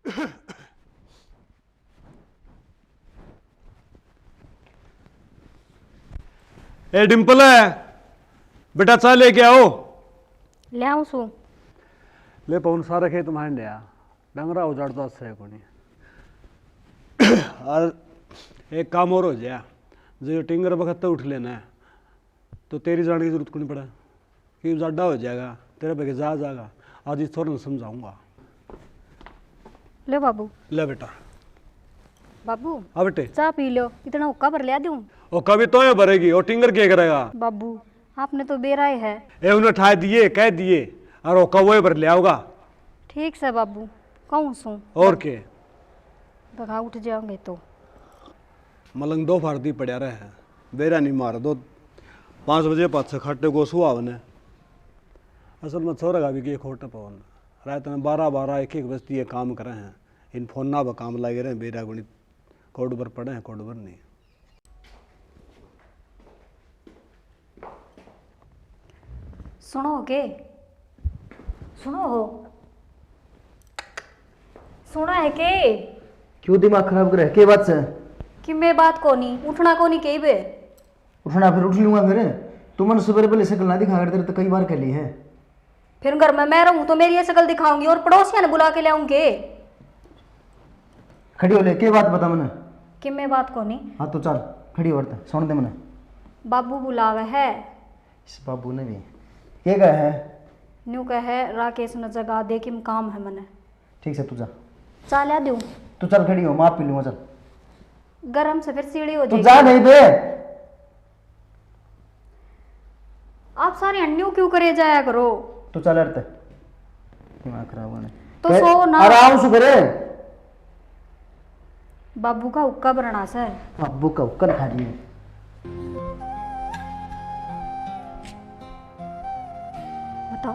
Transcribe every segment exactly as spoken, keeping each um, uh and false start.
ए डिम्पल, बेटा, चाय लेके आओ। ले आऊं सू। ले पवन, सारे खेत में हांडे आ, डंगरा उजाड़ता सै कोनी। और एक काम और हो जाए, जो टिंगर बखत तो उठ लेना है, तो तेरी जाने की जरूरत कोनी पड़े। कि जाडा हो जाएगा, तेरे बेगे जा जाएगा। आज इस छोरे ने समझाऊंगा। ले बाबू। ले बेटा। बाबू। हाँ बेटे। चाय पी लो, इतना हुक्का भर लिया दूं? हुक्का भी तो ये भरेगी, और टिंगर क्या करेगा? बाबू, आपने तो बेरा ही है। ए, उन्हें ठा दिए, कह दिए, और हुक्का वो ही भर लिया होगा। ठीक से बाबू, कहूँ सूं। और के? बगा उठ जाओगे तो। मलंग दो फारदी पड़ा रहे हैं, बेरा नहीं मार दो। पाँच बजे पाछे खाटे को सुहावने। असल में छोरा का भी के खोट पवन, रात में बारह बारह, एक एक बजती है, काम करे हैं। इन फोन ना काम लगे रहे, बेरा गुणी कोड पर पड़े हैं, कोड पर नहीं। सुनो के? सुनो हो? सुना है के? क्यों दिमाग खराब करे? के बात से? कि मैं बात कोनी, उठना कोनी के बे? उठना फिर उठ लूंगा फिर। तू मन सवेरे पहले शकल ना दिखा कर, तेरे तो कई बार कह ली है। फिर घर में मैं रहूं तो मेरी ये शकल दिखाऊंगी और पड़ोसियां ने बुला के ले आऊंगे। खड़ी हो ले, के बात बता मने? कि मैं बात कोनी। हाँ तो चल, खड़ी हो, सुन दे मने। बाबू बुलावे है। इस बाबू ने भी के कहा है? न्यू कहे, राकेश ने जगा दे, किम काम है मने। ठीक से, तू जा। चाय ला दूं? तू चल, खड़ी हो, मैं आप पी लूंगा, चल। गरम से फिर सीढ़ी हो तू जाएगी। जा नहीं बे। आप सारे अन्यू क्यों करे जाया करो? तू चल, अरते दिमाग खराब होने। तो सो ना। आराम से करे। बाबू का हुक्का भरना सै। बाबू का हुक्का खा रही है। बता,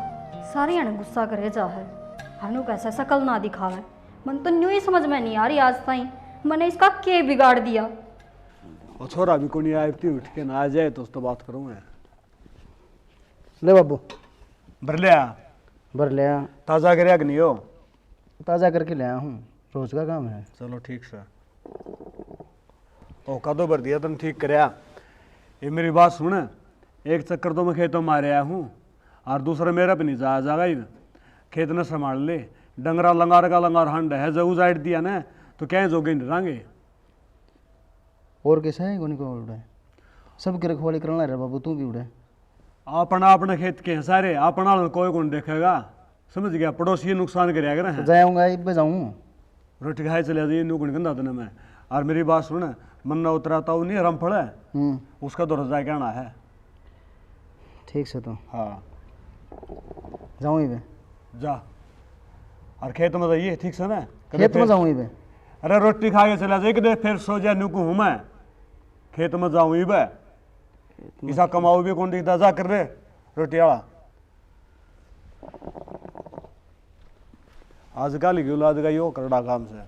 सारे हने गुस्सा करे जा है, हनु कैसे शकल ना दिखावे। मन तो न्यू ही समझ में नहीं आ रही आज ताई, मैंने इसका के बिगाड़ दिया। ओ छोरा भी कोनी आया, इतनी उठ के ना आ जाए तो उससे बात करूँ मैं। ले बाबू। भर लिया? भर लिया। ताजा करया कि नहीं हो? ताजा करके ले आया हूँ, रोज का काम है। चलो ठीक से। ओ, कदों भर दिया तन ठीक करया। ये मेरी बात सुन, एक चक्कर तो मैं खेतों मार आया हूँ, और दूसरा मेरा भी नहीं जाया जागा ही। खेत ने संभाल ले, डंगरा लंगार का लंगार हंड है, जब उजाड़ दिया ना, तो क्या जोगे नहीं रहांगे। और कैसा है कोनी को उड़े? सब की रखवाली करना रे बाबू, तू भी उड़े। अपना अपने खेत के हैं सारे, अपना कोई कौन देखेगा? समझ गया, पड़ोसी नुकसान करया करे तो हैं। जाऊंगा, इब्बे जाऊं। रोटी खाए चले जाइए, न्यू गुण गंदा तने मैं। और मेरी बात सुन, मन्ना उतरा ताऊ नहीं, रामफल है, हम्म। उसका दौर जाके आना है। ठीक से तो। हाँ। जाऊं ही बे। जा। और खेत में जाइए, ठीक से ना? कदे खेत में फिर जाऊं ही बे। अरे रोटी खा के चला जाए, कदे फिर सो जा, न्यू को हूँ मैं। खेत में जाऊं ही बे। खेत में इसा कमाओ भी कौन दिखता, जा कर रे रोटी वाला। आजकल की औलाद का यो करड़ा काम से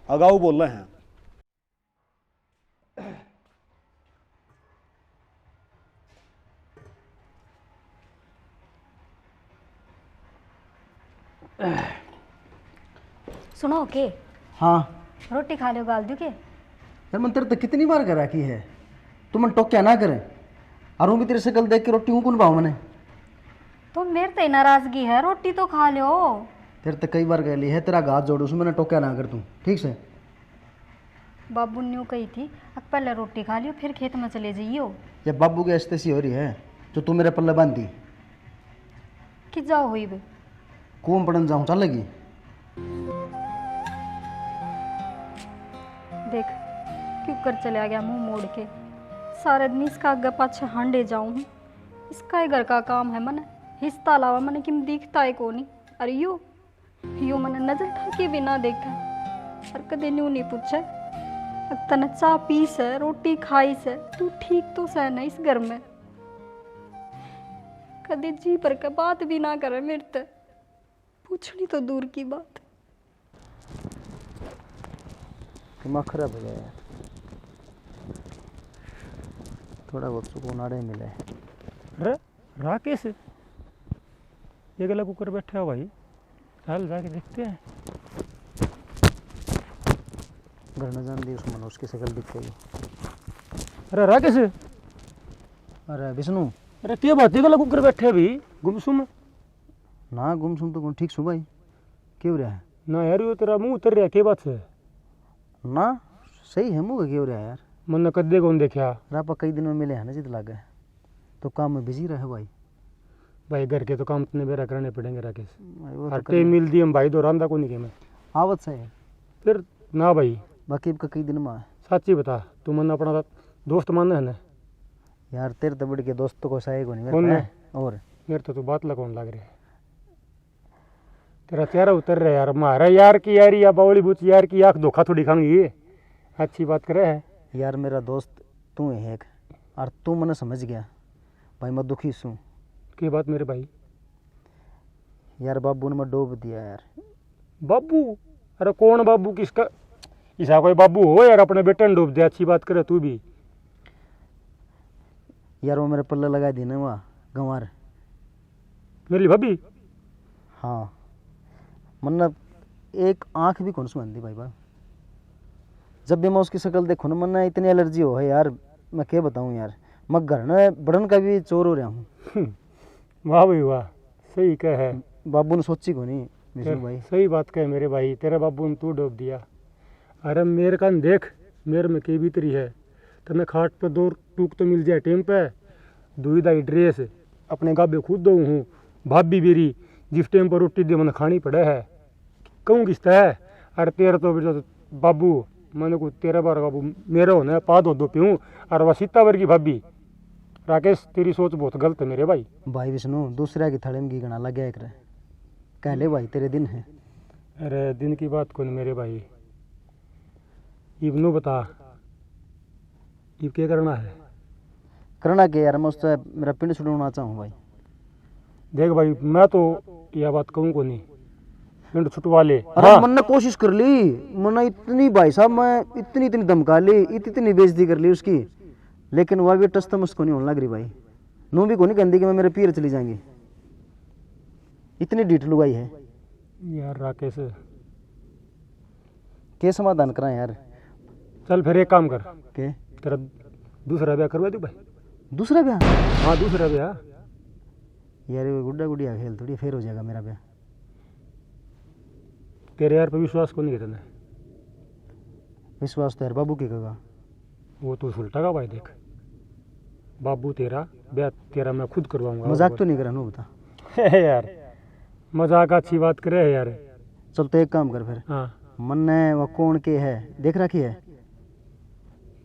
अगाऊ बोल रहे हैं। सुनो के? हाँ। रोटी खा लो, गाल दूं के? यार, मन तेरे तो कितनी बार कह रखी है, तू मन टोक्या ना करे। और वो भी तेरे से गल देख के रोटी हूँ कौन भाव मने? तो मेरे ते नाराजगी है, रोटी तो खा लो। तेरे तो कई बार कह ली है, तेरा हाथ जोड़ू, मैंने टोक्या ना कर तू, ठीक से? बाबू ने न्यू कही थी, अब पहले रोटी खा लियो, फिर खेत में चले जाइयो। ये बाबू की ऐसी तैसी हो रही है, जो तू मेरे पल्ले बांधी। कि जाओ हुई बे। कुआं पड़न जाऊं, चलेगी? देख, क्यों कर चला गया मुंह मोड़ के। सारे दिन इसका आगे पाछे हांडे जाऊं हूं। इसका ही घर का काम है, मने हिस्सा अलावा मने किम दिखता है कोनी। अरे यू, यू मने नजर ठा के भी ना देखे। और कदे न्यू नहीं पूछे, "अब तने चाय पी से, रोटी खाई से, तू ठीक तो से ना इस घर में?" कदे जी भर के बात भी ना करे मेरे ते। पूछनी तो दूर की बात। दिमाग खराब हो गया यार। थोड़ा बहुत सुकून आड़े मिले। अरे राकेश, ये गला कुकर बैठा हो भाई, चल जाके देखते हैं। घर न जान दी, उसमें उसकी शकल दिखेगी। अरे राकेश। अरे विष्णु। अरे के बात है, गला कुकर बैठे भी गुमसुम? ना गुमसुम तो कौन, ठीक सु भाई। के हो रहा है? ना यार, यो तेरा मुंह उतर रहा, के बात है? ना, सही है, मुंह के हो रहा है यार? मन्ने कदे कौन देखा। अरे आपा कई दिन में मिले हैं ना जित लागे, तो काम में बिजी रहे भाई। भाई घर के तो काम तने बेरा करने पड़ेंगे राकेश। भाई, वो तो और ते करना। मिल दी हम भाई, दो रांदा को नहीं के मैं। आवत से है। फिर ना भाई। बाकी इबका कई दिन में। साची बता, तू मन अपना दोस्त माने है ना? यार तेरे तो बढ़ के दोस्त तो कोई सा है को नहीं मेरे कौन पे। है? और मेरे तो तू बात लगवाने लग रहा है। तेरा चेहरा उतर रहा है यार, म्हारा यार की यारी या बावली बुच यार की आंख धोखा थोड़ी खाऊंगी। अच्छी बात करे है। यार मेरा दोस्त तू है एक, और तू मने समझ गया भाई, मैं दुखी सूं। की बात मेरे भाई? यार बाबू ने मैं डूब दिया यार। बाबू? अरे कौन बाबू, किसका? इसा कोई बाबू हो यार, अपने बेटे ने डूब दिया, अच्छी बात करे तू भी। यार वो मेरे पल्ले लगा दी ना वहाँ गंवार। मेरी भाभी? हाँ, मन्ने एक आँख भी कौन सुहांदी भाई बा। जब भी मैं उसकी शक्ल देखूँ ना, मन्ने इतनी एलर्जी हो है यार, मैं क्या बताऊँ यार। मैं घर में बढ़न का भी चोर हो रहा हूँ। वाह भाई वाह, सही कह है। बाबू ने सोची को नहीं विष्णु भाई। सही बात कह मेरे भाई, तेरे बाबू ने तू डूब दिया। अरे मेरे कान देख, मेरे में के बीत रही है। तन्ने खाट पे दो टूक तो मिल जाए टेम पे, दुई दाई ड्रेस, अपने गाबे खुद दो हूँ, भाभी बेरी, जिस टेम पर रोटी दे मन खानी पड़े है। कहूँ किस तै? अरे तेरे तो बेटा बाबू, मैंने को तेरे बार बाबू, मेरे होने पा दो दो पीऊँ, और वह सीता वर्गी भाभी। राकेश, तेरी सोच बहुत गलत है मेरे भाई। भाई विष्णु, दूसरा की थाली में घी घना लग गया एक रे। कह ले भाई, तेरे दिन है। अरे दिन की बात कौन मेरे भाई, इब नू बता, इब के करना है? करना के यार, मैं उससे मेरा पिंड छुड़वाना चाहूँ भाई। देख भाई, मैं तो यह बात कहूँ को नहीं, पिंड छुटवा ले। अरे हाँ। मन्ने कोशिश कर ली, मन्ने इतनी भाई साहब, मैं इतनी इतनी धमका ली, इतनी इतनी बेइज्जती कर ली उसकी, लेकिन वह भी टस तमस को नहीं होने लग रही भाई। नू भी को नहीं कहती कि मैं मेरे पीर चली जाएंगी, इतनी डीठ लुगाई है। यार राकेश, के समाधान करा यार? चल फिर एक काम कर। के? तेरा दूसरा ब्याह करवा दूँ भाई। दूसरा ब्याह? हाँ, दूसरा ब्याह। यार ये गुड्डा गुड़िया खेल थोड़ी, फिर हो जाएगा मेरा ब्याह। तेरे यार पे विश्वास को नहीं तने। विश्वास तो यार बाबू की कहेगा। वो तो उल्टा का भाई देख, बाबू तेरा ब्याह तेरा मैं खुद करवाऊंगा। मजाक तो नहीं करा नू बता। यार मजाक अच्छी बात करे है यार। चल तो एक काम कर फिर। हाँ। मन्ने वो कौन के है देख रखी है?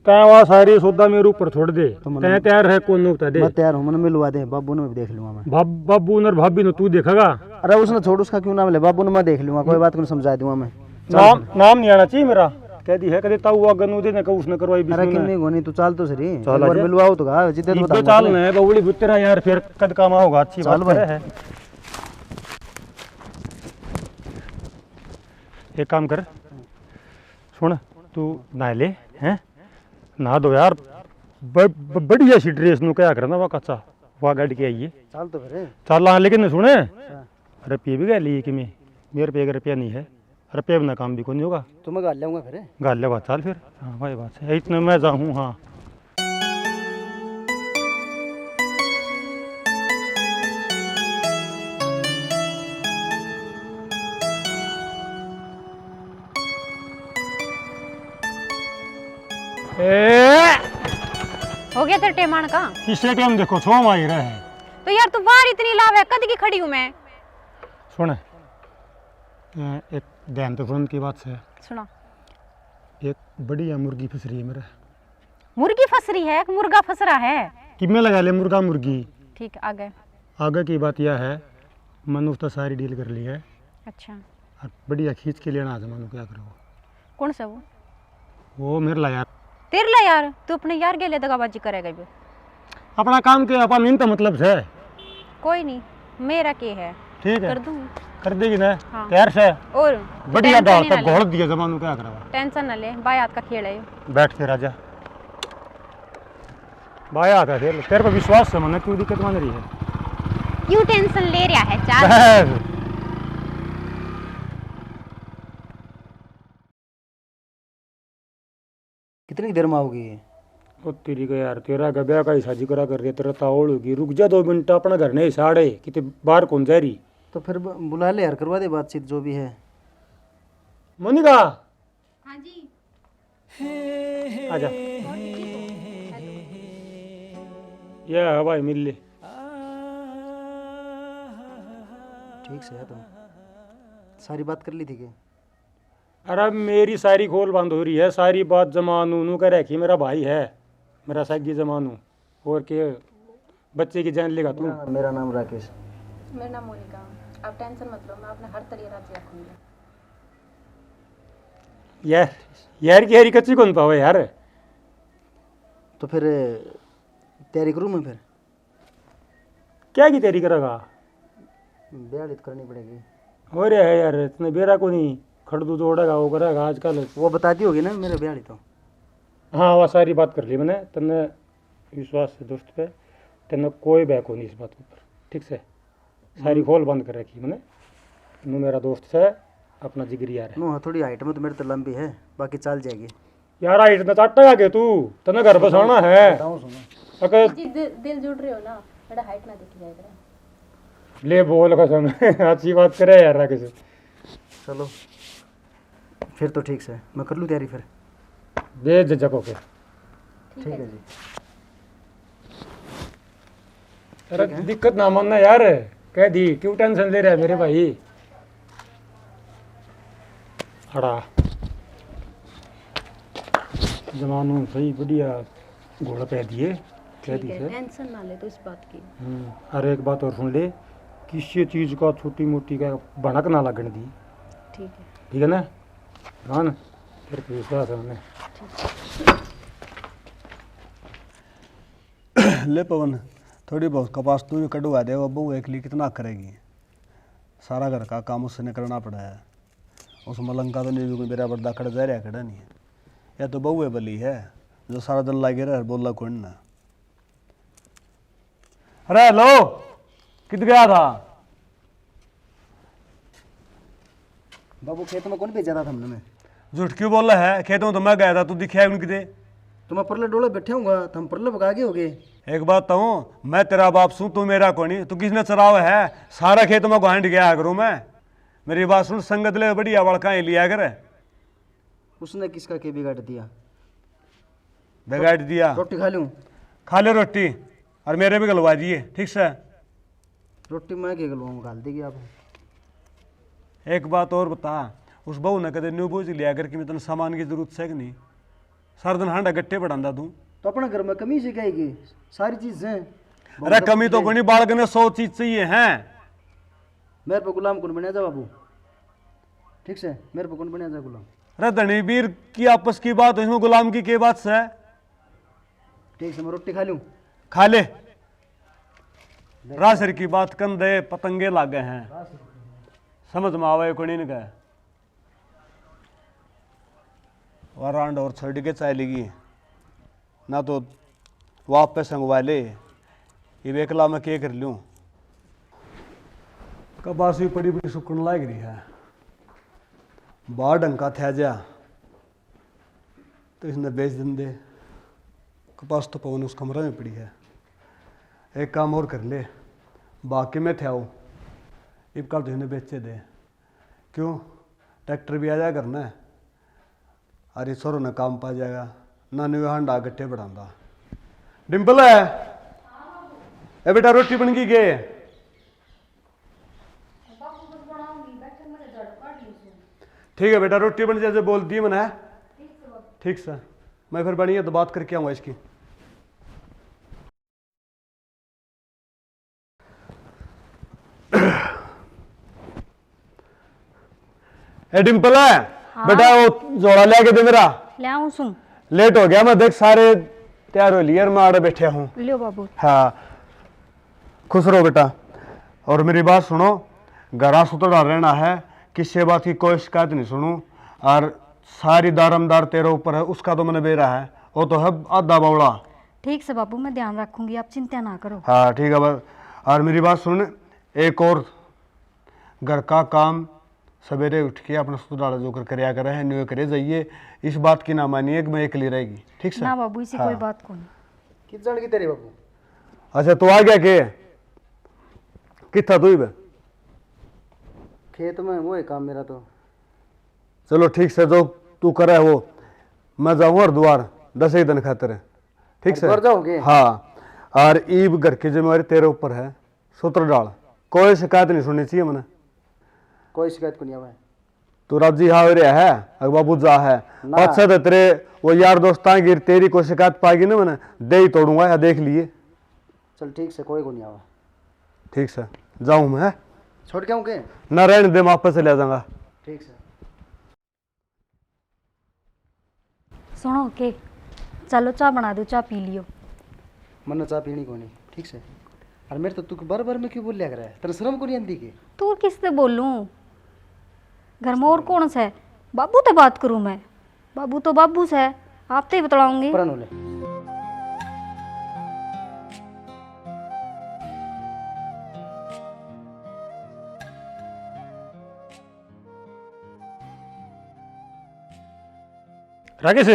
तै वह सारी सौदा मेरे ऊपर छोड़ दे। तो मन्ने तै तैयार है कौन नू बता दे। मैं तैयार हूँ, मन्ने मिलवा दे, बाबू ने भी देख लूंगा मैं। बाब-, बाबू ने और भाभी ने तू देखेगा। अरे उसने छोड़, उसका क्यों नाम ले, बाबू ने मैं देख लूंगा, कोई बात को नहीं, समझा दूंगा मैं। चल। नाम, नाम नहीं आना चाहिए मेरा। कह दी है, कदे ताऊ आगे नू दे ने कहूँ उसने करवाई भी अरे सुन। किन्नी कोनी, तू चाल तो सही। चल एक बार आजा। मिलवाओ तो गा, जिद्दे तो इब्बे बता चाल दे। ना है, बावली बुत्तरा यार, फिर कद काम आओगा, अच्छी चल बात भाई। करे है। एक काम कर, सुन, तू नहा ले, हैं? नहा दो यार, ब-, ब-, बढ़िया सी ड्रेस नू क्या करना, वह कच्चा, वह गढ़ के आइए। चल तो फिर। चल हाँ, लेकिन सुने, हाँ। अरे पी भी गया लिए कि मैं, मेरे पे एक रुपया नहीं है। अरे पे बिना काम भी कोनी होगा। तो मैं घाल लेऊंगा फिर। घाल लेगा, चल फिर। हाँ भाई, बात है, इतने मैं जाऊँ। हाँ। ए! हो गया तेरे टेम आने का? किसे टाइम देखो, छो माई रहे हैं। तो यार, तू बाहर इतनी लावे, कद की खड़ी हूँ मैं। सुन, अ, एक ध्यान तो सुन की बात है। सुना। एक बढ़िया मुर्गी फंस रही है मेरे। मुर्गी फंस रही है, एक मुर्गा फंस रहा है। कि मैं लगा ले मुर्गा मुर्गी। ठीक, आगे? आगे की बात यह है, मैंने उसका सारी डील कर ली है। अच्छा। और बढ़िया खींच के लेना आज, मानो क्या करो। कौन सा वो? वो मेरे ला यार। तेरे ला यार? तू अपने यार गेले दगाबाजी करेगा भी? अपना काम के, अपना मेहनत मतलब से। कोई नहीं, मेरा के है? ठीक है। कर दूंगी। कर देगी ना? हाँ। तैयार से? और? बढ़िया tension डाल ही तक ना ले। घोल दिया जमानू, क्या करवा? Tension ना ले, बाय हाथ का खेल है ये। बैठ के राजा। बाय हाथ का खेल, तेरे पे विश्वास है, मन्ने क्यों दिक्कत मान रही है? क्यों tension ले रहा है, चाल। बस। कितनी देर में आओगी? ओ तेरी का यार, तेरा गब्या का ही साजी करा कर रही है, तेरा तावल होगी। रुक जा दो मिनट, अपना घर नहीं साड़े, किते बाहर कौन जा रही? तो फिर ब-, बुला ले यार, करवा दे बातचीत जो भी है। मोनिका। हाँ जी। आजा। कौन जी? ठीक हो? हेलो। या है भाई, मिल ले। ठीक से है तुम? सारी बात कर ली थी के? अरे, मेरी सारी खोल बंद हो रही है, सारी बात जमानू नू कर रखी। मेरा भाई है, मेरा सगी जमानू। और के बच्चे की जान लेगा तू? मेरा, मेरा नाम राकेश। मेरा नाम मोनिका। आप टेंशन मत लो, मैं अपने हर तरीके राजी रखूंगी। यार, यार की यारी कच्ची कौन पावे यार। तो फिर तैयारी करूँ मैं फिर? क्या की तैयारी करेगा? ब्याह तो करनी पड़ेगी। हो रहा है यार, इतने बेरा को नहीं, खड़दू तोड़ेगा, वो करेगा आजकल। वो बता दी होगी ना मेरे ब्याह तो। हाँ, वह सारी बात कर ली मैंने, तन्ने विश्वास है दोस्त पे, तन्ने कोई भय को नहीं इस बात के ऊपर, ठीक से? सारी हम्म। खोल बंद कर रखी मैंने। नू मेरा दोस्त से, अपना जिगरी यार है। नू हाँ, थोड़ी हाइट में तो मेरे तो लंबी है, बाकी चल जाएगी। यार, हाइट में तो अटक आगे तू, तन्ने घर बसाना है। बताऊं सुनो। अगर जी दिल, दिल जुड़ रहे हो ना, बड़ा हाइट ना देखी जाए करा। ले बोल कसम, अच्छी बात करे यार राकेश। चलो, फिर तो ठीक से, मैं कर लूँ तैयारी फिर। बेझिझक होके। ठीक है जी। अरे ठीक है। दिक्कत ना मानना यार, कह दी, क्यों टेंशन ले रहा है मेरे भाई? अड़ा जमानू सही बढ़िया घोल पै दिए, कह ठीक दी है, सर। टेंशन ना ले तो इस बात की। हम्म, अरे एक बात और सुन ले, किसी चीज का छोटी मोटी का भनक ना लगन दी। ठीक है। ठीक है ना? हाँ ना? फिर तो विश्वास है उन्हें। ठीक। ले पवन, थोड़ी बहुत कपास तू भी कटवा दे, वो बहू एकली कितना करेगी? सारा घर का काम उसने करना पड़ा है। उस मलंग का तो नहीं भी कोई मेरा बर्दा खड़ा जा रहा, खड़ा नहीं है। या तो बहू है बली है, जो सारा दिन लागे रहे, बोला कौन ना। अरे हेलो, कित गया था? बाबू, खेत में कौन भेजा था थमने मैं? झूठ क्यों बोल रहा है? खेत में तो मैं गया था, तू दिखा ही नहीं किते। तो मैं परले डोले बैठे हूँगा, तो हम परले बगा गए होगे। एक बात तो हूँ, मैं तेरा बाप सूं, तू मेरा कोनी, तू किसने चराव है? सारा खेत में घांट गया करूँ मैं। मेरी बात सुन, संगत ले बढ़िया वाला काहे लिया कर। उसने किसका के बिगाड़ दिया? बिगाड़ दिया। रोटी खा लूं? खा ले रोटी, और मेरे भी गलवा दिए, ठीक से? रोटी मैं के गलवाऊं, घाल देगी आप। एक बात और बता, उस बहू ने कदे न्यू बूझ लिया कर कि मैं तने सामान की जरूरत से कि नहीं? सारा दिन हांडा गट्टे बढ़ांदा तू। तो अपने घर में कमी से क्या है कि सारी चीज है। अरे कमी तो कोनी, बालक ने सौ चीज चाहिए हैं। मेरे पे गुलाम कौन बनिया जा बाबू, ठीक से? मेरे पे कौन बनिया जा गुलाम। अरे धनी वीर की आपस की बात हो, इसमें गुलाम की के बात से? ठीक से, मैं रोटी खा लूं? खा ले। रासर की बात कंधे पतंगे लागे हैं, समझ में आवे कोनी इनके। वह रांड और छोड़ के चली गई ना, तो वापस संगवा ले। ये एकला मैं के कर लूं? कपास भी पड़ी पड़ी सुकन लाग रही है, बाहर ढंग का था जा तो इसने बेच देंदे। कपास तो पवन उस कमरे में पड़ी है। एक काम और कर ले, बाकी में थे आओ, इब कल तो इन्हें बेचे दे। क्यों, ट्रैक्टर भी आ जाया करना है। अरे छोरों ने काम पा जाएगा, नानी वे हांडा गट्टे बढ़ांदा। डिम्पल है, ए बेटा, रोटी बन गई के? ठीक है बेटा, रोटी बन जाए, बोल दी मैंने। ठीक सर, मैं फिर बनी है तो बात करके आऊँगा इसकी। ए डिम्पल है, हाँ। बेटा वो झोला लेके दे मेरा। ले आऊं सूं। लेट हो गया मैं, देख सारे तैयार हो लिए, मैं आड़े बैठा हूँ। लियो बाबू। हाँ, खुश रहो बेटा। और मेरी बात सुनो, घरा सुतड़ा रहना है, किसी बात की कोई शिकायत नहीं सुनू। और सारी दारमदार तेरे ऊपर है, उसका तो मैंने बेरा है, वो तो है आधा बावला। ठीक से बाबू, मैं ध्यान रखूंगी, आप चिंता ना करो। हाँ ठीक है बस। और मेरी बात सुन, एक और घर का काम सवेरे उठ के अपना सुत डाला जो कर करया करे है, न्यू करे जाइए। इस बात की ना मानिए कि मैं एकली रहेगी, ठीक से? ना बाबू, इसी हाँ। कोई बात कोनी। कित जान की तेरी बाबू? अच्छा, तू आ गया के? कित था तू इब? खेत में, वो है काम मेरा तो। चलो ठीक से, जो तू करे वो। मैं जाऊँ हरिद्वार दस एक दिन खातर, ठीक से? हरिद्वार जाओगे? हाँ। और ईब घर की जिम्मेवारी तेरे ऊपर है, सुतर डाल, कोई शिकायत नहीं सुननी चाहिए मने। कोई शिकायत को नहीं आवे। तू राजी हाँ हो रहा है, अगर बाबू जा है। ना। अच्छा तो तेरे वो यार दोस्तां की तेरी कोई शिकायत पाएगी ना, मैंने दे ही तोड़ूंगा, या देख लिए। चल ठीक से, कोई को नहीं आवा। ठीक से, जाऊँ मैं, हैं? छोड़ के आऊँ के? ना, रहने दे, मैं आपस से ले जाऊंगा। ठीक से। सुनो के, चलो चाय बना दो, चाय पी लियो। मन्ने चाय पीनी कोनी, ठीक से? और मेरे तो तू बार बार में क्यों बोलिया करे? तेरे शर्म को नहीं आंदी के? तू किससे बोलूं? घर में और कौन से? बाबू ते बात करूं मैं? बाबू तो बाबू से, आप ते ही बतलाऊंगी। परा नु ले। राकेश।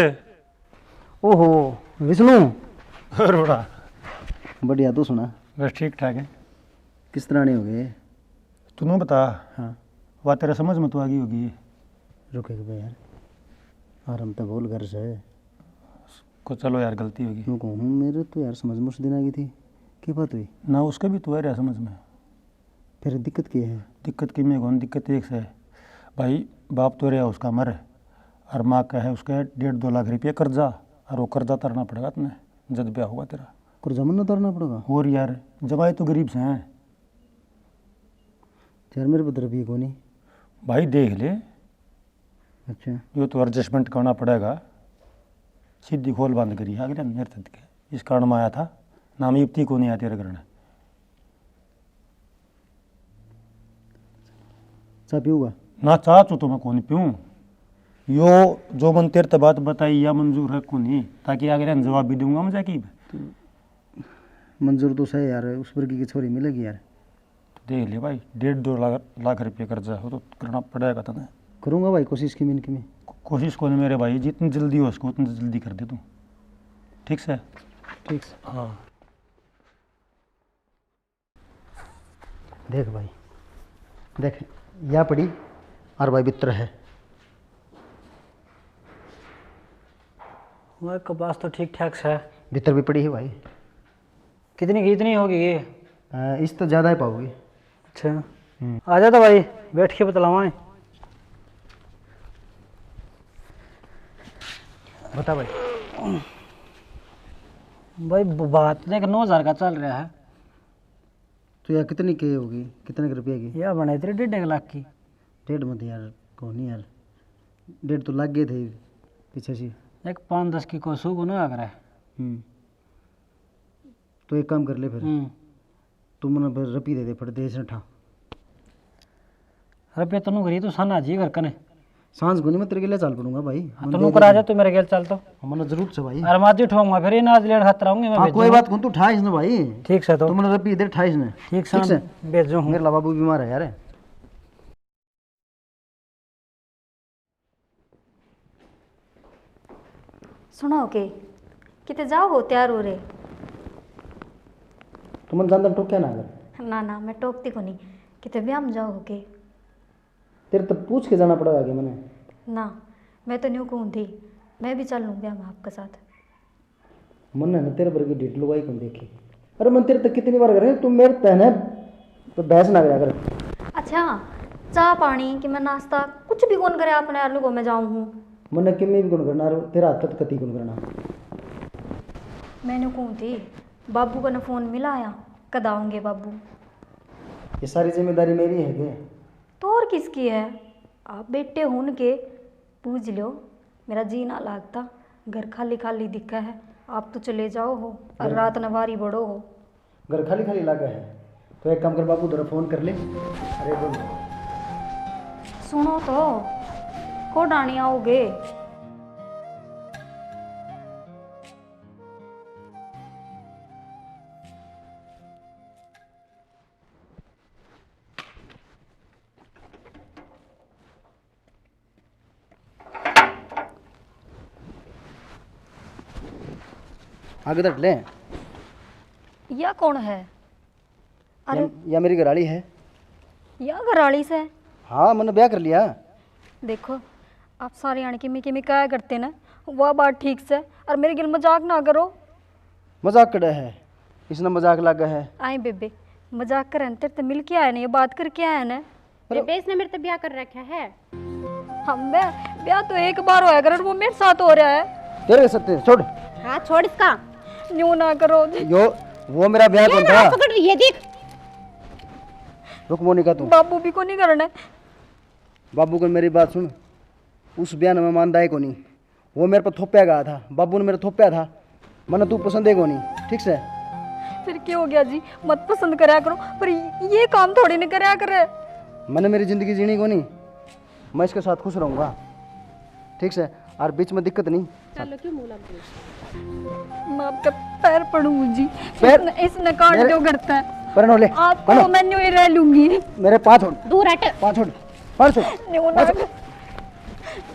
ओहो, विष्णु। और बड़ा। बढ़िया, तू सुना? बस ठीक ठाक है। किस तरह नहीं हो गए? तू न्यू बता। हाँ। वा तेरे समझ में तो आ गई होगी। रुक एक बार यार, आराम तो बोल घर से। को चलो यार, गलती होगी। न्यू कहूँ, मेरे तो यार समझ में उस दिन आ गई थी। की बात हुई? ना, उसके भी तो आ रहा समझ में। फिर दिक्कत की है? दिक्कत की में कौन, दिक्कत एक से भाई, बाप तो रहा उसका मर, और माँ का है उसके डेढ़ दो लाख रुपये कर्जा, और वो कर्जा तरना पड़ेगा तने जद ब्याह होगा तेरा। कर्जा मन्ने तरना पड़ेगा? और यार, जमाई तो गरीब से हैं। यार, मेरे पतर भी कोनी। भाई, देख ले। अच्छा। यो तो एडजस्टमेंट करना पड़ेगा। सीधी खोल बंद करी, अगले मेरे तक के। इस कारण में आया था, नाम युक्ति को नहीं आती करना। चाय पीऊगा? ना, चाय तो, तो मैं कौन पीऊँ। यो जो मन तेरे ते बात बताई, या मंजूर है कोनी, ताकि अगले ने जवाब भी दूंगा मैं जाके। मंजूर तो सही यार, उस वर्गी की छोरी मिलेगी यार। तो देख ले भाई, डेढ़ दो लाख, लाख रुपये कर्जा हो तो करना पड़ेगा तने। करूँगा भाई कोशिश, किमी न किमी। को-, कोशिश कौन मेरे भाई, जितनी जल्दी हो सको उतनी जल्दी कर दे तू, ठीक से? ठीक से। हाँ। देख भाई, देख, या पड़ी, और भाई भीतर है। वह कपास तो ठीक ठाक से है। भीतर भी पड़ी है भाई। कितनी की, इतनी होगी ये? अ, इस तो ज़्यादा ही पाओगी। अच्छा। हम्म। आ जा तो भाई, बैठ के बतलावा है। बता भाई। भाई, ब-, बात देख, नौ हज़ार का चल रहा है। तो यार, कितनी के होगी, कितने के रुपये की? या बने तेरे डेढ़ एक लाख की। डेढ़ मत यार, को नहीं यार, डेढ़ तो लाग गए थे पीछे से। एक पाँच दस की कोसू को ना अगर है। हम्म। तो एक काम कर ले फिर। हम्म। तू मने फिर रपी दे दे, फट दे इसने ठा। रपे तनु करी तू साना जी घर कने। सांझ को नहीं, मैं तेरे के लिए चाल पड़ूंगा भाई। हाँ, मने तनु दे कर आ दे। जा तू मेरे गेल चाल तो। मने जरूरत से भाई। अरे मैं आज ही ठोंगा, फिर ये नाज लेन खातर आऊंगी मैं हाँ, भेजूंगा। कोई बात को, तू ठा इसने भाई। ठीक से तो। तू मने रपी दे, ठा इसने। ठीक से, ठीक से। भेजू हूँ। मेरा बाबू बीमार है यार। सुनो के, किते जाओ हो, तैयार हो रे? तुमने जान दम टोक्या ना अगर। ना, ना, मैं टोकती को नहीं। किते ब्याह में जाओ हो के? तेरे तो पूछ के जाना पड़ेगा कि मने। ना, मैं तो न्यू कहूँ थी, मैं भी चल लूँ ब्याह में आपके साथ। मन्ने न तेरे वर्गी ढीठ लुगाई कौन देखी। अरे, मन तेरे तक कितनी बार करे, तू मेरे तहने तो बहस ना करया कर। अच्छा, चाह पानी कि मैं नाश्ता कुछ भी कौन करे आपने आलू को मैं जाऊँ हूँ। मन्ने किम्मी भी कौन करना, और तेरा हाथ तो कती कौन करना। मैंने कहूँ थी, बाबू का न फोन मिला आया, कद आओगे बाबू? ये सारी जिम्मेदारी मेरी है के? तो और किसकी है? आप बेटे होन के बूझ लो, मेरा जी ना लागता। घर खाली खाली दिखा है। आप तो चले जाओ हो और घर रात न बारी बड़ो हो। घर खाली खाली लागा है, तो एक काम कर बाबू, उधर फोन कर ले। अरे बोल। सुनो तो, को डाणी आओगे? आगे डट ले। या कौन है? अरे, या, या मेरी घराली है। या घराली से? हाँ, मैंने ब्याह कर लिया। देखो, आप सारे आने किमी किमी कहा करते ना, वह बात ठीक से, और मेरे गिल मजाक ना करो। मजाक कड़ा है, इसने मजाक लागा है। आए बेबे, मजाक करन तेरे ते मिल के आया ना, ये बात करके आया ना। अरे बेबे, इसने मेरे ते ब्याह कर रखा है। हम बे, ब्याह तो एक बार होया करे, वो मेरे साथ हो रहा है। तेरे के सत्ते छोड़। हाँ, छोड़ इसका। न्यू ना करो जी। यो, वो मेरा ब्याह ये कौन ना था? पकड़ रही है, देख। रुक मोनिका, तू। बाबू भी को नहीं करना है। बाबू को मेरी बात सुन, उस ब्याह में मैं मानदा ही कोनी। वो मेरे पर थोपया गया था, बाबू ने मेरे थोपया था, मने तू पसंद है कोनी, ठीक से? फिर क्या हो गया जी, मत पसंद करया करो, पर ये काम थोड़ी नहीं करया करे। मैंने मेरी जिंदगी जीनी कोनी, मैं इसके साथ खुश रहूँगा, ठीक से? और बीच में दिक्कत नहीं। चलो, क्यों मुंह लग गई? मैं आपके पैर पड़ूंगी जी। पैर? इसने, इसने काट मेरे दो घर तक। पर नो ले, आपको बनो। मैं न्यू ही रह लूंगी। मेरे पाँच छोड़। दूर हट। पाँच छोड़। पाँच छोड़। न्यू ना, पाँच छोड़।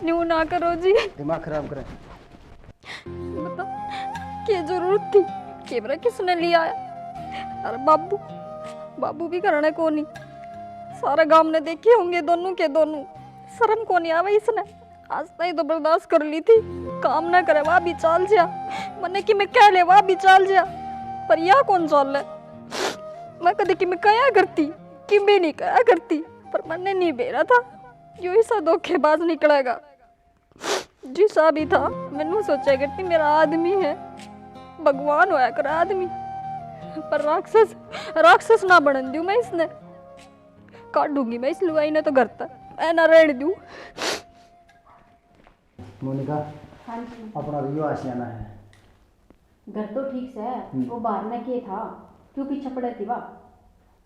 न्यू ना करो जी। दिमाग खराब करे। बता, क्या जरूरत थी? कैमरा किसने लिया है? अरे बाबू, बाबू भी करने को नहीं। सारा गांव ने देखे होंगे दोनों के दोनों। शर्म को नहीं आवे इसने। आज ताई तो बर्दाश्त कर ली थी। काम ना करे, वह भी चाल जा। मन्ने कि मैं कह ले, वह भी चाल जा। पर या कौन चाल है? मैं कदे कि मैं कहा करती, कि मैं नहीं कहा करती। पर मन्ने नहीं बेरा था, यो ऐसा धोखेबाज निकलेगा। जिसा भी था, मैंने सोचा कि मेरा आदमी है, भगवान होया कर आदमी, पर राक्षस, राक्षस ना बनन दूं मैं इसने। काटूंगी मैं इस लुगाई ने तो घर तक, मैं ना रहने दूं। मोनिका, हाँ जी। अपना तो यो आशियाना है। घर तो ठीक से, हम्म। वो बाहर ने के था, क्यों पीछे पड़े थी वा?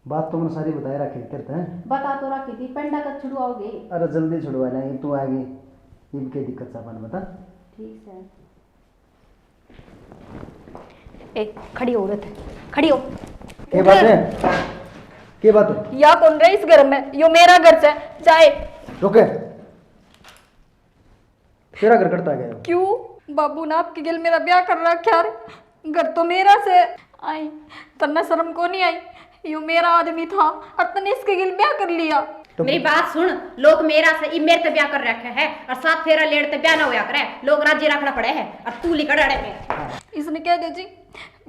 बात तो मैंने सारी बताए रखी थी तेरे ते। बता तो रखी थी, पेंडा कब छुड़वाओगे? अरे जल्दी छुड़वा लेंगे, तू आ गई, इब के दिक्कत सा अपन बता। ठीक से। ए, खड़ी हो रहे थे, खड़ी हो। के बात है? के बात है? या कौन रहे इस घर में? यो मेरा घर से, जाए। रुके। तेरा घर कटता गया। क्यों? बाबू ने आपके गेल मेरा ब्याह कर रखा है। घर तो मेरा से। आई, तन्ने शर्म को नहीं आई? यू मेरा आदमी था और तन्ने इसके गेल ब्याह कर लिया। तो मेरी बात सुन, लोग मेरा से, ई मेरे ते ब्याह कर रखा है और सात फेरा लेड़ ते ब्याह ना होया करे, लोग राजी रखना पड़े है और तू लिकड़ अड़े में। इसने कह दे जी,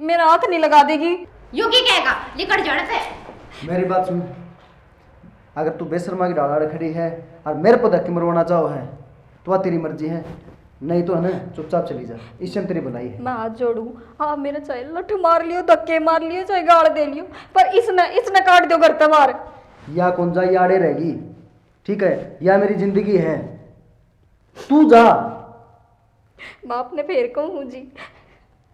मेरा हाथ नहीं लगा देगी। यू की कहेगा, लिकड़ जड़ से। मेरी बात सुन, अगर तू बेशर्मा की ढाल आड़ खड़ी है और मेरे पे धक्के मरवाना चाहो है, तो वह तेरी मर्जी है, नहीं तो है ना, चुपचाप चली जा, इससे तेरी भलाई है। मैं हाथ जोड़ू, आप मेरे चाहे लठ मार लियो, धक्के मार लियो, चाहे गाल दे लियो, पर इसने, इसने काट दो घर ते बाहर। या कौन जा, या आड़े रहेगी, ठीक है, या मेरी जिंदगी है, तू जा। बाप ने फेर कहूँ जी,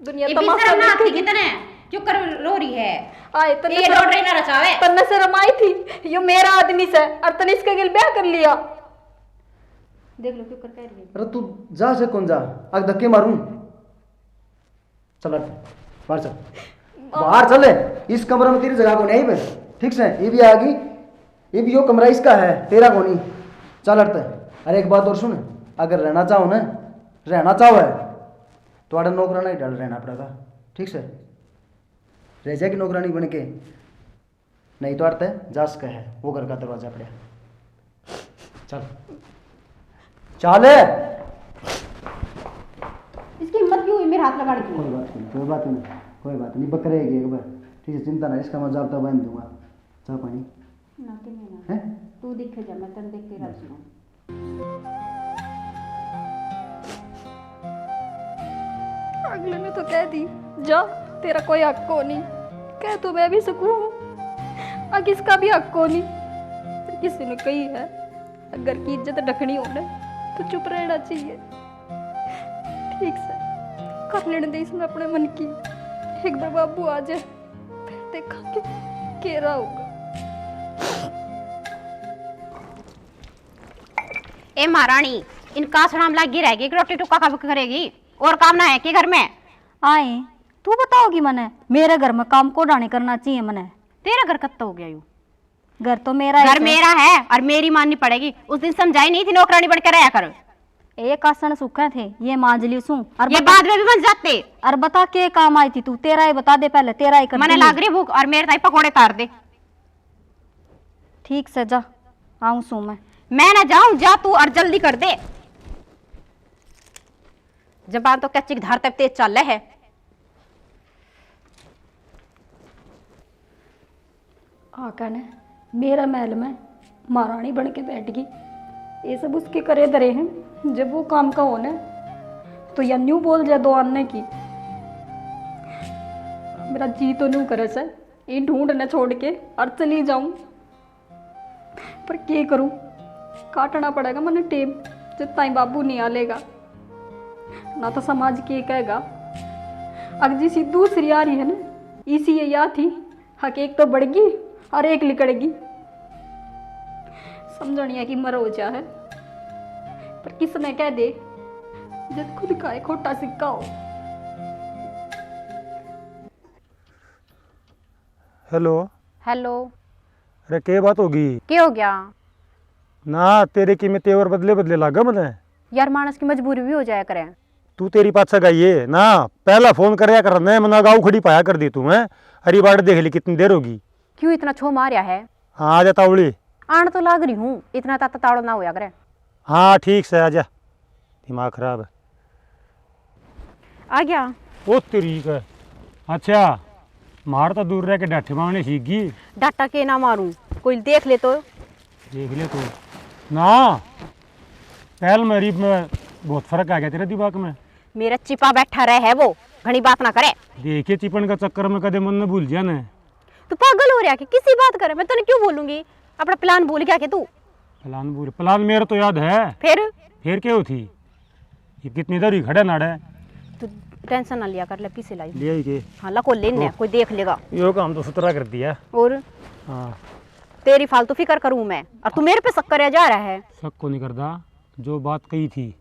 दुनिया ये भी तमाशा शर्म ना आती देखेगी। कितने? क्यों कर रो रही है? आए, तन्ने ये शर्म, रोड रे ना रचावे। तन्ने शर्म आई थी, यो मेरा आदमी से, और तन्ने इसके गेल ब्याह कर लिया। देख लो, क्यों कर कह रही है? अरे तू जा से कौन जा, आग धक्के मारूं। चल हट, बाहर चल, बाहर चल। इस कमरे में तेरी जगह को नहीं बे, ठीक से? ये भी आ गई, ये भी, यो कमरा इसका है, तेरा कोनी। चल हट। अरे एक बात और सुन, अगर रहना चाहो ना, रहना चाहो है, तो आड़े नौकराना ही ढाल रहना पड़ेगा, ठीक से? रह जाएगी नौकरानी बन के, नहीं तो आड़ते जा सके है, वो घर का दरवाजा पड़ा। चल, चल। इसकी हिम्मत क्यों हुई मेरे हाथ लगाने की? कोई बात नहीं, कोई बात नहीं, कोई बात नहीं, बकरेगी एक बार, ठीक है? चिंता ना, इसका मैं जाब्ता बांध दूंगा। चाय पानी? ना कि मैं ना। हैं? तू दिखे जा, मैं तन देख के राजी हूँ। अगले ने तो कह दी, जा, तेरा कोई हक को नहीं। कह तो मैं भी सकूं हूँ, आ किसका भी हक को नहीं। पर किसी ने कही है, अगर की इज्जत रखनी हो ना, तो चुप रहना चाहिए। ठीक से, कर लेने दे इसने अपने मन की। एक बार बाबू आ जाए, फिर देखेंगे के रहा होगा। ए महारानी, इन कासड़ा में लागी रहेगी कि रोटी टुक्का कब करेगी? और काम ना है के घर में? आए, तू बताओगी मने? मेरे घर में काम को डाने करना चाहिए मने। तेरा घर कत्ता हो गया यू? घर तो मेरा है घर सर। मेरा है और मेरी माननी पड़ेगी। उस दिन समझाई नहीं थी नौकरानी बन के रहा कर। एक आसन सूखे थे, ये मांज ली सूं। और ये बता, बाद में भी बन जाते। और बता, के काम आई थी तू? तेरा ही बता दे पहले, तेरा ही कर मने दूंगी। लाग रही भूख और मेरे ताई पकोड़े तार दे। ठीक से जा, आऊं सूं मैं। मैं ना जाऊं, जा तू और जल्दी कर दे। जबान तो कैंची की धार तक तेज चाले है। आके ने मेरा महल में महारानी बन के बैठ गई। ये सब उसके करे धरे हैं। जब वो काम का हो ना, तो या न्यू बोल जा दो आने की। मेरा जी तो न्यू करे से, ये ढूंढ ने छोड़ के और चली जाऊं। पर के करूं, काटना पड़ेगा मने टेम, जब ताई बाबू नहीं आलेगा। ना तो समाज के कहेगा। अगर जिसी दूसरी आ रही है ना, इसी ये या थी, हक एक तो बढ़गी और एक लिकड़गी। समझनिया की मर हो जा है, पर किसने कह दे, जब खुद का एक खोटा सिक्का हो। हेलो। हेलो। अरे, के बात होगी? के हो गया? ना, तेरे की मैं तेवर बदले बदले लागा मने। यार, मानस की मजबूरी भी हो जाया करे। तू तेरी पाछा गई है ना, पहला फोन करया कर ने, मना गाँव खड़ी पाया कर दी तू, हैं? अरे, बाट देख ली, कितनी देर होगी। क्यों इतना छो मारया है? हाँ, आ जा तावली। आण तो लाग रही हूँ, इतना ताता तावड़ा ना होया करे। हाँ, ठीक से, आ जा। दिमाग खराब है। आ गया। ओ तेरी का। अच्छा, मार तो दूर रह के डाठे मारने सीख गई। डाटा के ना मारूं, कोई देख ले तो। देख ले तो। ना, पहल मेरी में बहुत फर्क आ गया तेरे दिमाग में। मेरा चिपा बैठा रहे है वो, घणी बात ना करे। देखिए, चिपन का चक्कर में कदे मन न भूल जाना। तू पागल हो रहा कि किसी बात करे? मैं तने क्यों बोलूंगी? अपना प्लान भूल गया कि तू? प्लान भूल? प्लान मेरा तो याद है। फिर? फिर क्या होती? ये कितनी देर हुई खड़ा नाड़े। तू टेंशन ना लिया कर, ले पीछे लाई। ले आई के? हाँ, ला को लेने, ओह। कोई देख लेगा। यो काम तो सुथरा कर दिया। और? हाँ। तेरी फालतू फिक्र करूँ मैं, और तू मेरे पे शक करया जा रहा है। शक को नहीं करता, जो बात कही थी,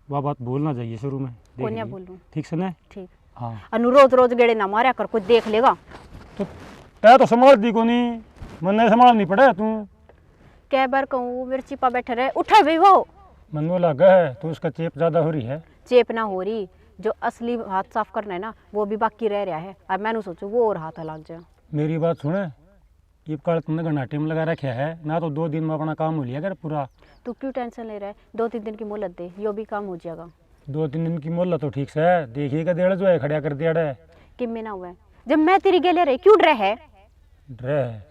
वह बात भूल ना जाइए शुरू में। देख कोन्या ली। बोलूँ। ठीक से ना? ठीक। हाँ। अनु रोज रोज गेड़े ना मारया कर, कोई देख लेगा। तो तै तो संभाल दी कोनी, मन्ने संभाल नहीं पड़ा तू। कै बार कहूँ, वो मेरे चिपा बैठे रहे, उठे भी वो। मन्नू लगा है, तू उसका चेप ज्यादा हो रही है। चेप ना हो रही, जो असली हाथ साफ करना है ना, वो भी बाकी रह रहा है। अब मैंने सोचू, वो और हाथ लग जाए। मेरी बात सुने, इब काल तुमने घना टाइम लगा रखा है ना, तो दो दिन में अपना काम हो लिया कर पूरा। तू क्यों टेंशन ले रहा है? दो तीन दिन की मोहलत दे, यो भी काम हो जाएगा। दो तीन दिन की मोहलत तो ठीक से, देखिए का देड़ जो है खड़ा कर दिया है। किम्मे ना हुआ है, जब मैं तेरी गेले रही, क्यों डरे है? डरे है।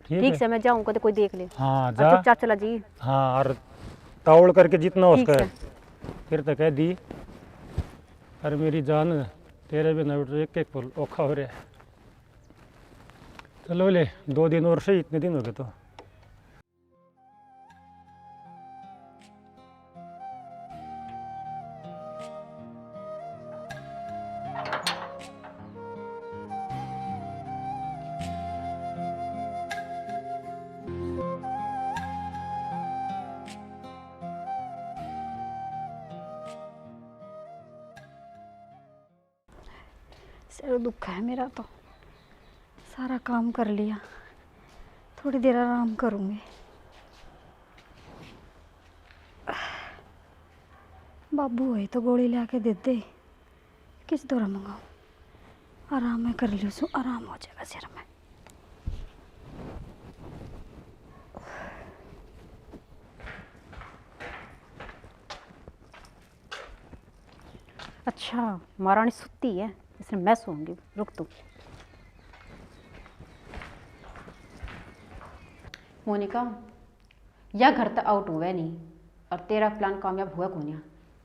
ठीक ठीक है। से मैं जाऊँ, कदे कोई देख ले। हाँ, और जा। चुपचाप चला जी। हाँ, और तावल करके जितना हो ठीक सके, से। फिर तो कह दी, अरे मेरी जान, तेरे बिना एक एक पल औखा हो रहा है। चलो ले, दो दिन और सही, इतने दिन हो गए तो। सिर दुख है मेरा तो, सारा काम कर लिया, थोड़ी देर आराम करूँगी। बाबू होए तो गोली ला के दे दे, किस दौरा मंगाऊँ, आराम में कर लूँ सो, आराम हो जाएगा सिर में। अच्छा, महारानी सुत्ती है, इसने मैं सोऊंगी, रुक तू। मोनिका, या घर तक आउट हुआ नहीं और तेरा प्लान कामयाब हुआ कोन्या।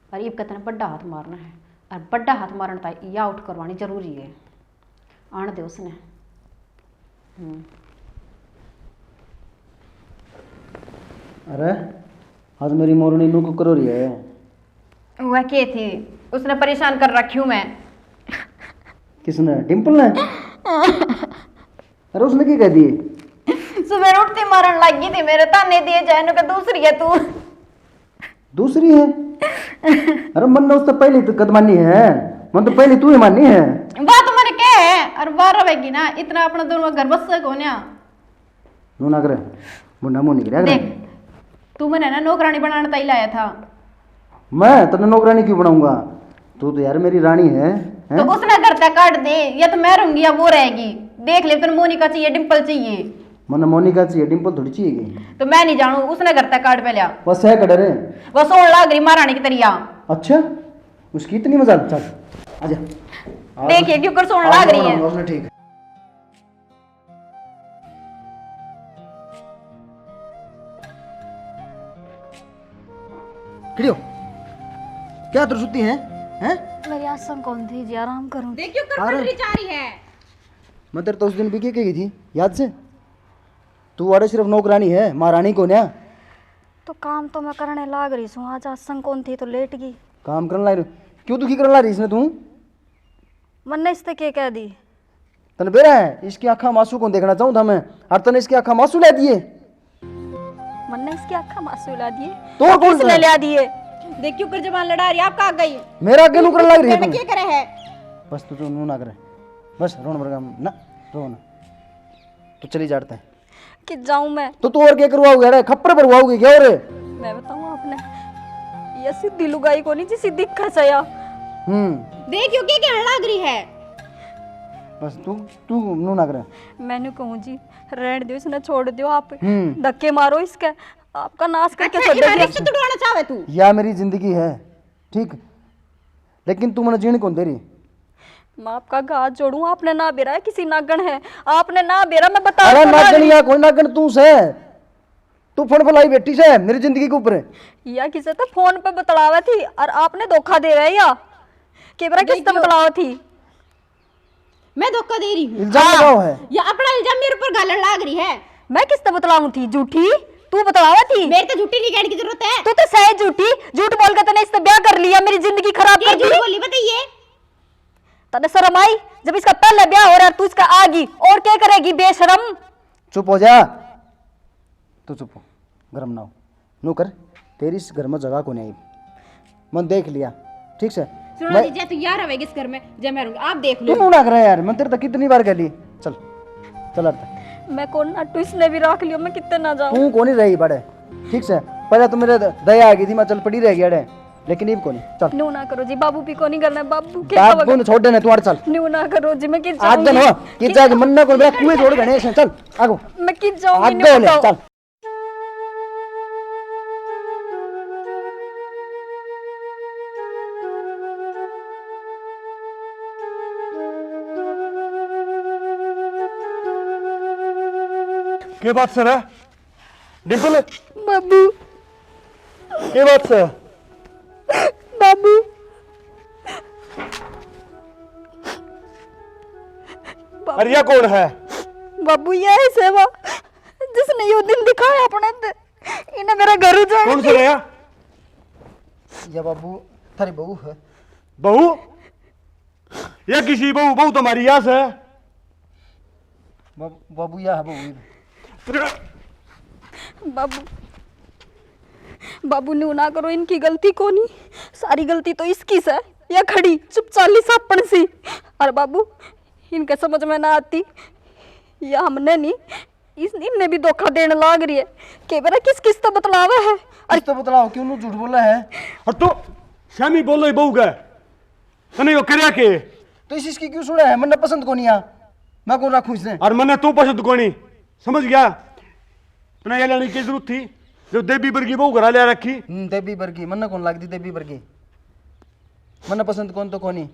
और इब कतने बड़ा हाथ मारना है और बड़ा हाथ मारन ताई या आउट करवानी जरूरी है। आण दे उसने। हम्म। अरे, आज मेरी मोरनी नू को करो रही है। वह के थी, उसने परेशान कर रखी हूँ मैं। किसने? डिम्पल ने? अरे, उसने क्या कह दिए? सुबह उठती मारन लग गई थी, मेरे ताने दिए जाए, नु के दूसरी है तू। दूसरी है? अरे, मन ने उससे पहले तो कद मानी है, मन तो पहले तू ही मानी है। बात मन के है, और बार रहेगी ना, इतना अपना दोनों घर बस से कोन्या। नू ना करे, मुंडा मुंह नहीं करे। देख, तू मने ना नौकरानी बनाने ताई लाया था, मैं तन्ने नौकरानी क्यों बनाऊंगा? तू तो यार मेरी रानी है, हैं? तो उसने घर तक काट दे, या तो मैं रहूंगी या वो रहेगी। देख ले, तन्ने मोनिका चाहिए, डिम्पल चाहिए। मन्ने मोनिका चाहिए, डिम्पल थोड़ी चाहिए। तो मैं नहीं जानू, उसने घर तक काट पे लिया। बस है कड़े रे। बस सोन लाग रही महारानी की तरिया। अच्छा, उसकी इतनी मजाल। चल, आजा। देखिए, क्यों कर सोन लाग रही है। उसने ठीक। खड़ी हो। क्या तुर सुती है, हैं? मेरी आसन कौन थी जी, आराम करूं। देखियो, कर अरे। पटरी जा रही है। मैं तेरे तो उस दिन भी की कही थी, याद से? तू अरे सिर्फ नौकरानी है, महारानी को ना। तो काम तो मैं करने लाग रही हूँ, आज आसन कौन थी तो लेट गई। काम करने लाग रही? क्यों दुखी करने लाग रही इसने तू? मन्ने इसते के कह दी? तने बेरा है, इसकी आंखा मासू को देखना चाहूं था मैं, और तने इसकी आंखा मासू ले दिए। मन्ने इसकी आंखा मासू ला दिए। तो और कौन किसने सा? ले दिए? देख क्यों कर जबान लड़ा रही, आपका आ गई। मेरा आगे नुकर लग रही है तने तू। क्या करे है? बस तू, तू नू ना करे, बस रोन बरगा ना, रो ना, तू चली जाता है। कि जाऊं मैं? तो तू और क्या करवाओगे? अरे खप्पर भरवाओगे क्या? और मैं बताऊं आपने, ये सीधी लुगाई कोनी जिसी दिखे सया। हम्म। देख यो के कहने लाग रही है। बस तू, तू नू ना करे। मैंने कहूं जी, रहने दो इसने, छोड़ दो आप। हम्म। धक्के मारो इसके, आपका नाश करके अच्छा, छोड़ ये दे। रिश्ता तुड़वाना चाहे तू? या मेरी जिंदगी है, ठीक, लेकिन तू मने जीण कौन दे रही। मैं आपका हाथ जोड़ूं, आपने ना बेरा है किसी नागण है, आपने ना बेरा, मैं बता अरे तो ना नागण रही। या कोई नागण तू से, तू फोन फलाई बैठी से मेरी जिंदगी के ऊपर। या किसे तो फोन पे बतलावे थी और आपने धोखा दे रहे या के बेरा किस तो देखियो। बतलावे थी। मैं धोखा दे रही हूँ। इल्जाम हाँ। लगाओ है। या अपना इल्जाम मेरे ऊपर घालन लाग रही है। मैं किस तो बतलाऊं थी झूठी? तू बतलावा थी। मेरे तो झूठी नहीं कहने की जरूरत है। तू तो सही झूठी, झूठ बोल के तने इससे ब्याह कर लिया, मेरी जिंदगी खराब ये कर दी। झूठ बोली बताइए। तने शर्म आई जब इसका पहले ब्याह हो रहा है, तू इसका आगी और क्या करेगी बेशरम? चुप हो जा, तू चुप हो, गरम ना हो। नू कर, तेरी इस घर में जगह को नहीं। मन देख लिया, ठीक से? सुनो मैं जी, जय तू यार आवेगी इस घर में, जय मैं रहूंगी, आप देख लो। तू नू ना करे यार, मैं तेरे तक कितनी बार कह ली। चल, चल हट। मैं कौन नाटू, इसने भी रख लियो, मैं कितने ना जाऊं। तू कौन ही रही बड़े, ठीक से? पहले तो मेरे द-, दया आ गई थी, मैं चल पड़ी रह गया अड़े, लेकिन इब कोनी। चल। नू ना करो जी, बाबू भी कोनी करना, बाबू के बाबू ने छोड़ देने, तू हट चल। नू ना करो जी, मैं किस आज दिन जाऊंगी? हो, किस जाके मन ना को मेरा कुएं छोड़ देने से, चल, आगो। मैं किस जाऊंगी, आगे नू ले, बताओ। चल। के बात सर है? डिम्पल? बाबू। के बात सर? बाबू। बाबू। अरे, या कौन है? बाबू, ये है सेवा। जिसने यो दिन दिखाया अपने ते, इन्हें मेरा घर उजाड़ कौन सा दिया। गया? या बाबू, थारी बहू है। बहू? या किसी बहू? बहू तो हमारी यास है। बाबू, बाबू, या है बहू। तेरा बाबू, बाबू, न्यू ना करो, इनकी गलती कोनी, सारी गलती तो इसकी से। या खड़ी चुपचाली सापण सी। और बाबू, इनके समझ में ना आती, या हमने नहीं, इस, इनने भी धोखा देने लाग रही है। के बेरा किस किस तो बतलावे है। अरे किस तो बतलाओ, क्यों नू झूठ बोला है? और तू स्यामी बोलो ही बहू का। तने यो करया के? तो इस, इसकी क्यों सुना है? मन्ने पसंद कोनी आ, मैं कौन रखूं इसने? और मन्ने तू पसंद कोनी, समझ गया? तने ये लेने की जरूरत थी, जो देवी वर्गी बहू घरा ले रखी। हम्म, देवी वर्गी, मन्ने कौन लगती देवी वर्गी? मन्ने पसंद कौन तो कोनी।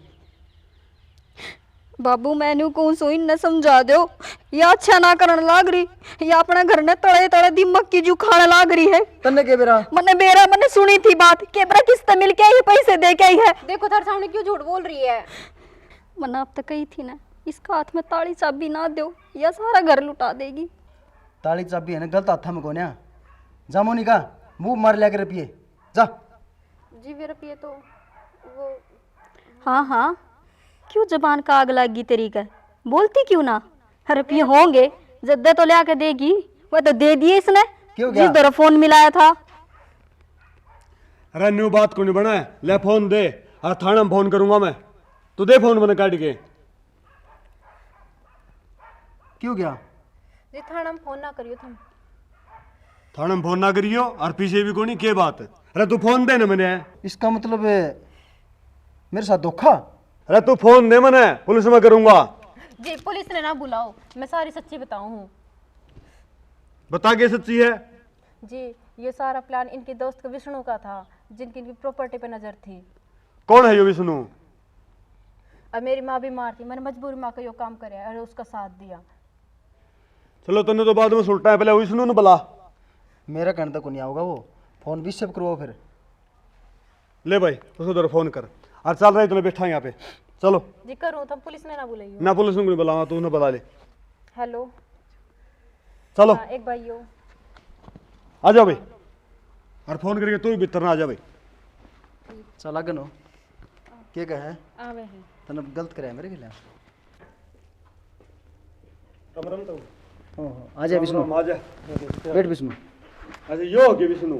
बाबू, मैं न्यू कहूं सू, इनने समझा दो, या अच्छा ना करण लाग रही, या अपने घर ने तले तले दिमाग की जू खाने लाग रही है। तन्ने के बेरा? मन्ने बेरा, मन्ने सुनी थी बात, के बेरा किस ते मिल के आई है, पैसे दे के आई है। देखो थारे सामने क्यों झूठ बोल रही है। मन्ने आप तो कही थी ना, इसका हाथ में ताली चाबी ना दो, या सारा घर लुटा देगी। ताली चाबी है ना गलत हाथा में कोन्या। जा मोनिका, मुंह मार लिया के रुपये, जा। जी, वे रुपये तो वो हाँ, हाँ, क्यों जबान का आग लाग गई तेरी के? बोलती क्यों ना? रुपये होंगे, जद्दे तो ल्या के देगी, वह तो दे दिए इसने, क्यों गया? जिस दर फोन मिलाया था। अरे न्यू बात को नहीं बना है, ले फोन दे, और थाना में फोन करूंगा मैं। तू दे फोन मैंने काट के। क्यों गया? जी, थाना में फोन ना करियो तुम। थाने फोन ना करियो और पीछे भी कोनी, के बात? अरे तू फोन दे ना मने। इसका मतलब मेरे साथ धोखा? अरे तू फोन दे मने, पुलिस में करूंगा। जी, पुलिस ने ना बुलाओ, मैं सारी सच्ची बताऊं हूँ। बता, के सच्ची है? जी, ये सारा प्लान इनके दोस्त के विष्णु का था, जिनकी इनकी प्रॉपर्टी पे नजर थी। कौन है यो विष्णु? अब मेरी माँ बीमार थी, मैंने मजबूरी में आके यो काम करया और उसका साथ दिया। चलो, तन्ने तो बाद में सुलटा है, पहले विष्णु ने बुला। मेरा कहने तो कोनी आओगा वो, फोन भी सब करवाओ फिर। ले भाई, उस उधर फोन कर। और चल रहा है, इतने बैठा है यहाँ पे। चलो। जी करूँ, तुम पुलिस ने ना बुलाइयो। ना, पुलिस ने कोनी बुलावा, तू उन्हें बुला ले। हेलो। चलो। हाँ, एक भाई हो। आ जाओ भाई। और फोन करके तू भी भीतर ना आ जा भाई। चल आगे नो। के कहे? आवे है। तने गलत कराया मेरे खिलाफ। राम राम ताऊ। ओहो, आ जा राम विष्णु। राम, आ जा। बैठ विष्णु। अच्छा, यो हो गया विष्णु।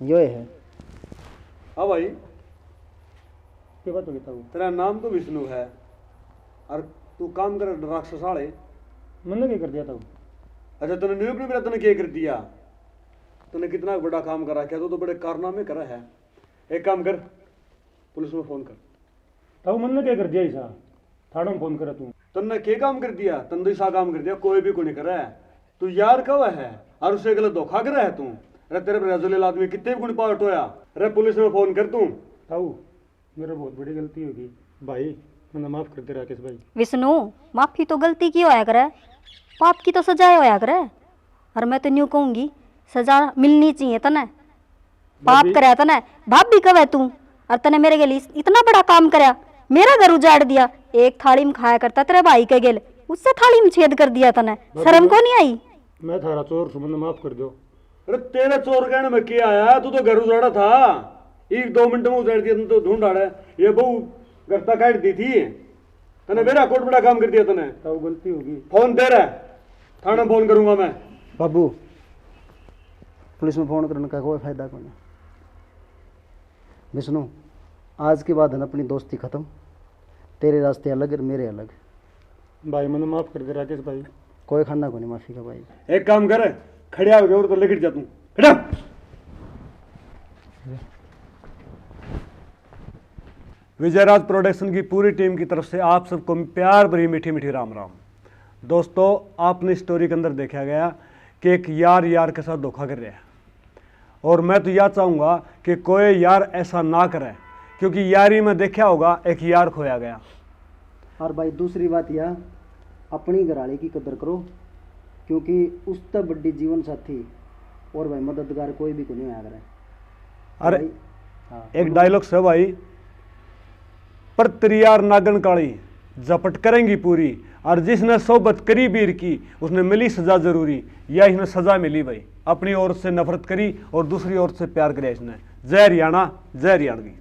यो है। हाँ भाई। के बात हो गई ताऊ? तेरा नाम तो विष्णु है, और तू काम करे राक्षस आले। मैंने क्या कर दिया ताऊ? अच्छा, तूने न्यू अपने मेरा, तूने क्या कर दिया? तूने कितना बड़ा काम कर रखा, तू तो बड़े कारनामे करा है। एक काम कर, पुलिस में फोन कर। ताऊ, मन्ने क्या कर दिया इसा? थाने में फोन करे तू। तन्ने के काम कर दिया? तन्ने तो इसा काम कर दिया, कोई भी कोनी करे। तू यार कब है? और उसे गलत धोखा करे है तू। अरे, तेरे पर रजोलेल आदमी कितने भी गुण पावट होया। अरे, पुलिस में फोन कर तू। ताऊ, मेरा बहुत बड़ी गलती होगी। भाई, मन्ने माफ कर दे राकेश भाई। विष्णु, माफी तो गलती की होया करे, पाप की तो सजा होया करे। और मैं तो न्यू कहूंगी, सजा मिलनी चाहिए तने। पाप भाभी। करया तने, भाभी कवे तू, और तने मेरे गेल इस-, इतना बड़ा काम करया, मेरा घर उजाड़ दिया। एक थाली में खाया करता तेरे भाई के गेल, उससे थाली में छेद कर दिया तने। भाभी, शर्म मैं, को नहीं आई? मैं थारा चोर सूं, मन्ने माफ कर दो। अरे, तेरे चोर कहने में क्या आया? तू तो घर उजाड़ा था, एक दो मिनट में उजाड़ दिया तूने तो। ढूंढ आड़े, ये बहू घर तक काट दी थी। तने मेरा कोट बड़ा काम कर दिया तने। ताऊ, गलती होगी। फोन दे रहा, थाने फोन करूंगा मैं। बाबू, पुलिस में फोन करने का कोई फायदा कोनी। विष्णु, आज के बाद है ना अपनी दोस्ती खत्म, तेरे रास्ते अलग और मेरे अलग। भाई, मन्ने माफ कर दे राकेश भाई। कोई खाना कोनी माफी का भाई। एक काम कर, खड़िया हो गया और तो लेकर जा तू। खड़ा। विजयराज प्रोडक्शन की पूरी टीम की तरफ से आप सबको प्यार भरी मीठी मीठी राम राम। दोस्तों, आपने स्टोरी के अंदर देखा गया कि एक यार यार के साथ धोखा कर रहा है, और मैं तो यह चाहूँगा कि कोई यार ऐसा ना करे, क्योंकि यारी में देखा होगा, एक यार खोया गया। और भाई, दूसरी बात यह, अपनी घरवाली की कदर करो, क्योंकि उससे बड़ी जीवन साथी और भाई मददगार कोई भी को नहीं होया करे। अरे, भाई, हाँ, एक बोलो। डायलॉग से भाई, पर तेरी यार नागन काली, झपट करेंगी पूरी, और जिसने सोबत करी बीर की, उसने मिली सजा जरूरी। या इसने सजा मिली भाई, अपनी औरत से नफरत करी और दूसरी औरत से प्यार करया इसने। जय हरियाणा, जय हरियाणवी।